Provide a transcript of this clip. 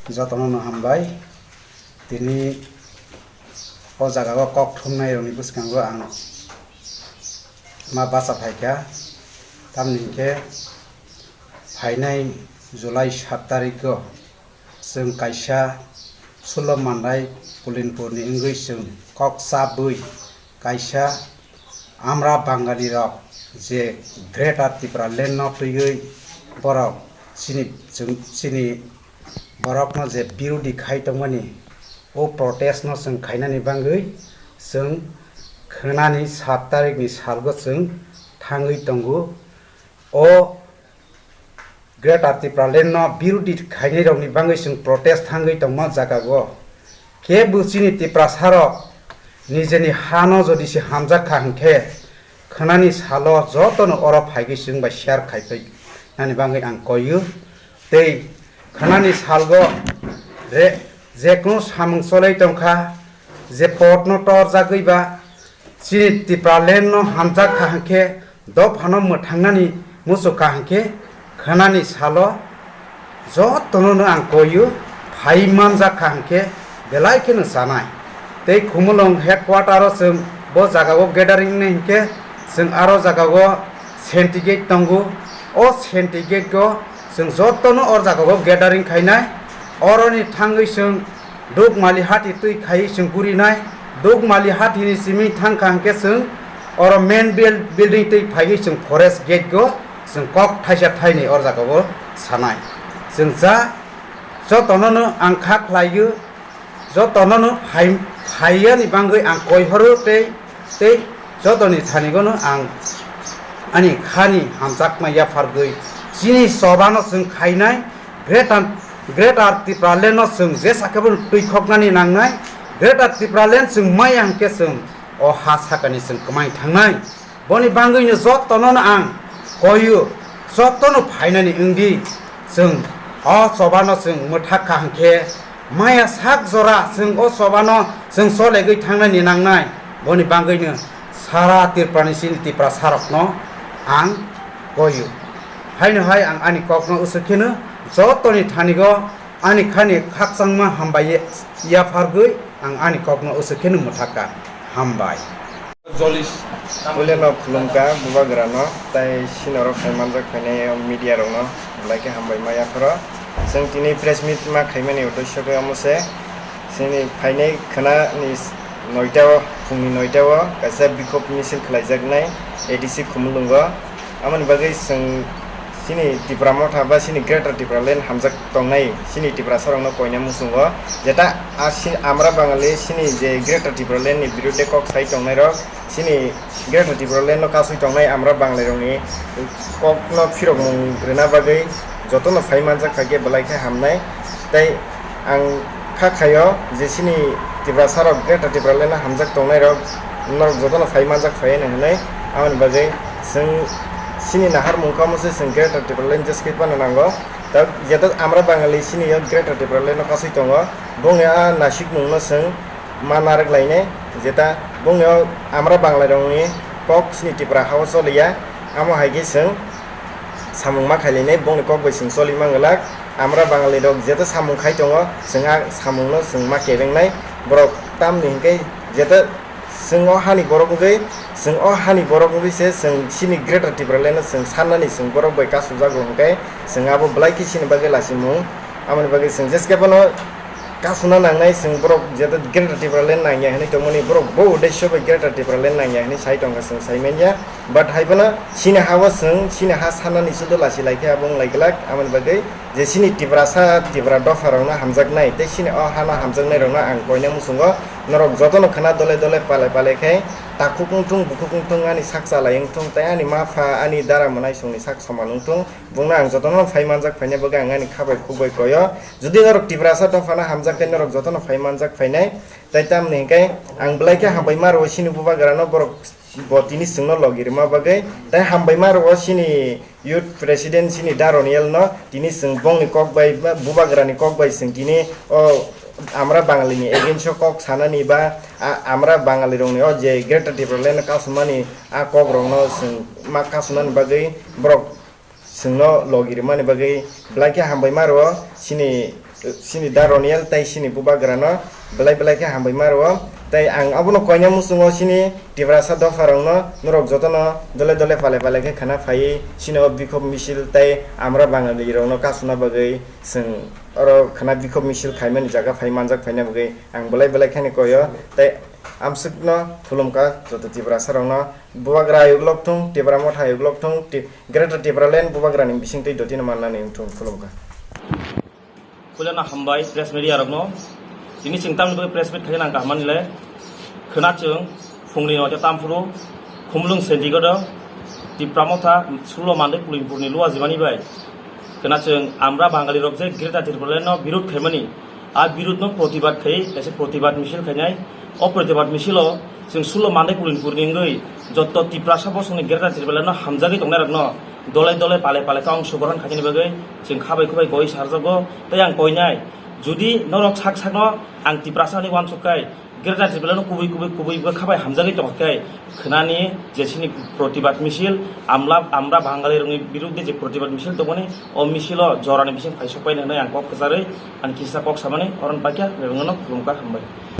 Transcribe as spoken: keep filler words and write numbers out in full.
Jotono no hambai. Tini o jaga o kok thumnai rokni bwskango ang ma bacha phaikha. Tamni hinkhe phainai July sat tarikgo chwng kaisa Sullo Mandai Pulinpurni wngwi chwng kok chabwi kaisa Amra Bangali rok je Greater Tipraland no twiwi borok chini, chwng, chini borok no je birodi khai tongmani, o protest no chwng khainani bangwi chwng khwnani sat tarikni salgo chwng thangwi tongo. O Greater Tipraland no birodi khainai rokni bangwi chwng protest thangwi tongma jaga o. Kebo chini Tiprasa rok nijeni ha no jodi se hamjak kha hinkhe khwnani salo jotono oro phaigwi chwng bai share khaipai nani bangwi ang koiyo. Tei khwnani salgo re, je kunu samung cholai tongkha, je pot no torjagwi ba, chini Tipraland no hamjak kha hinkhe dophano mwthangnani muchuk kha hinkhe khwnani salo jotono no ang koiyo, phai manjak kha hinkhe belai kheno chanai. Tei Khumulwng headquarter o chwng bo jaga o gathering wngnai hinkhe chwng aro jaga o Senti Gate tongo. O Senti Gate o chwng jotono or jaga o gathering khainai. Oroni thangwi chwng Dukmali hati twi khaiwi chwng gurinai. Dukmali hati ni simi thangkha hinkhe chwng oro main buil-, building twi phaiwi chwng forest gate go chwng kok thaisa thaini or jaga o sanai. Chwng ja jotono no ang kha khlaio, jotono no phai-, phaiyani bangwi ang koi horo tei, tei jotoni thani gono ang ani khani hamjakma yaphargwi chini choba no chwng khainai. Greater, Greater Tipraland no chwng jesa khe bono twi khoknani nangnai. Greater Tipraland chwng maya hinkhe chwng o ha sakani chwng kwmai thangnai. Boni bangwino jotono no ang koiyo, jotono phainani wngdi. Chwng o choba no chwng mwthak kha hinkhe maya sak jora chwng o choba no chwng solegwi thangnani nangnai. Boni bangwino sara Tripura ni chini Tiprasa rok no ang koiyo. Haino hai ang ani kok no usuk kheno jotoni thani go ani khani khakchangma hambai yaphargwi ang ani kokno usuk kheno mwthakha. Hambai. Puileno khulumkha bubagrano, tai sinorok phai manjak phainai media rokno belai khe hambai ma yapharo. Chwng tini press meet ma khaimani uddesyo khe omo se, chini phainai khwnani noita o, phungni noita o kaisa bikhop misil khlaijaknai A D C Khumulwngo. Amoni bagwi chwng chini Tipra Motha ba chini Greater Tipraland hamjak tongnai chini Tiprasa rokno koina muchungo, jeta a si-, Amra Bangali chini je Greater Tipraland ni birude kok sai tongnai rok, chini Greater Tipraland no kasui tongnai Amra Bangali rokni kok no phirokmung rwna bagwi jotono phai manjak kha khe belai khe hamnai. Tei ang kha khaio je chini Tiprasa rok Greater Tipraland no hamjak tongnai rok, norok jotono phai manjak phai hwnwi hwnwi, aboni bagwi chwng chini naharmung kamo se chwng Greater Tipraland jeskit phano nango. Ta jeto Amra Bangali chini yo Greater Tipraland no kasui tongo, bongni a nasikmung no chwng ma narwk lainai, jeta bongni o Amra Bangali rokni kok chini Tipra hao choliya, amo hai khe chwng samung ma khailainai, bongni kok bai chwng choli manglak. Amra Bangali rok jeto samung khai tongo, chwng a samung no chwng ma kebengnai. Borok tamni hinkhe jeto chwng o hani borok wngwi, chwng o hani borok wngwi se chwng chini Greater Tipraland no chwng sannani chwng borok bai kasu jago hinkhe chwng abo belai khe chini bagwi lasimung. Aboni bagwi chwng jeskhe bono kasuna nangnai, chwng borok jeto Greater Tipraland nangya hinwi tongmani, borok bo uddesyo bai Greater Tipraland nangya hinwi sai tongkha, chwng sai manya. But hai phano chini ha-o chwng, chini ha sanani sudu lasi lai khe abo wng lai glak. Aboni bagwi je chini Tiprasa, Tipra dopha rokno hamjaknai tei chini o hano hamjaknai rokno ang koina muchungo, norok jotono khna dole dole pale pale khe takhuk wng thung, bukhuk wng thung, ani sak chalai wng thung tei ani ma pha, ani dara mwnaisongni sak soman wng thung, bongno ang jotono phai manjak phaina bagwi ang ani kha bai khuk bai koyo. Jodi norok Tiprasa dophano hamjak khe norok jotono phai manjak phainai. Tai tamni hinkhe ang belai khe hambai ma rwo chini bubagrano, borok bo tini chwngno logi rwma bagwi. Tai hambai ma rwo chini youth president chini Da Roniel no, tini chwng bongni kok bai ba bubagrani kok bai chwng tini o Amra Bangali ni against o kok sanani ba a-, Amra Bangali rokni o je Greater Tipraland kasumani a kok rokno chwng ma kasunani bagwi borok chwngno logi rwmani bagwi belai khe hambai ma rwo chini Sini da Roniel tei sini bubagrano belai belai khe hambai ma rwo. Tei ang abono koina muchungo sini Tiprasa dopharokno norok jotono dole dole pale pale khe khana phaiwi sini o bikhok misil tei Amra Bangali rokno kasuna bagwi chwng oro khana bikhok misil khaimani jaga phai manjak phaina bagwi ang belai belai kheno koyo. Tei amsukno khulumkha joto Tiprasa rokno, bubagra ayuk lok thung, Tipra motha ayuk lok thung, Ti-, Greater Tipraland bubagrani bisingtwi dotino mannani wngthung, khulumkha. Puilano hambai press media rokno. Tini chwng tamni bagwi press meet khaina nang kaham manile. Khwna chwng phungni noita tamphuru Khumulwng Sendigodo Tipra motha sulo mandai Kulinpurni luwa jibani bai. Khwna chwng Amra Bangali rok je Greater Tipraland no birud khaimani. A birud no protibad khai, kaisa protibad misil khainai. O protibad misilo chwng sulo mandai Kulinpurni wngwi jotto Tiprasa bosongni Greater Tipraland no hamjagwi tongnai rokno dole dole pale pale khe ongsogrohon khainani bagwi chwng khabai khubai koi sarjago. Tei ang koinai, jodi norok sak sakno ang Tiprasa hinwi uansuk khai, Greater Tipraland no kubui kubui kubui bo khabai hamjagwi tongkha khe, khwnani je sini protibad misil, amla, Amra Bangali rokni birudde je protibad misil tongmani, o misilo jorani bising phaisok paina hinwi ang kok kwcharwi ang kisa kok samani oron paikha, bebengno khulumkha, hambai.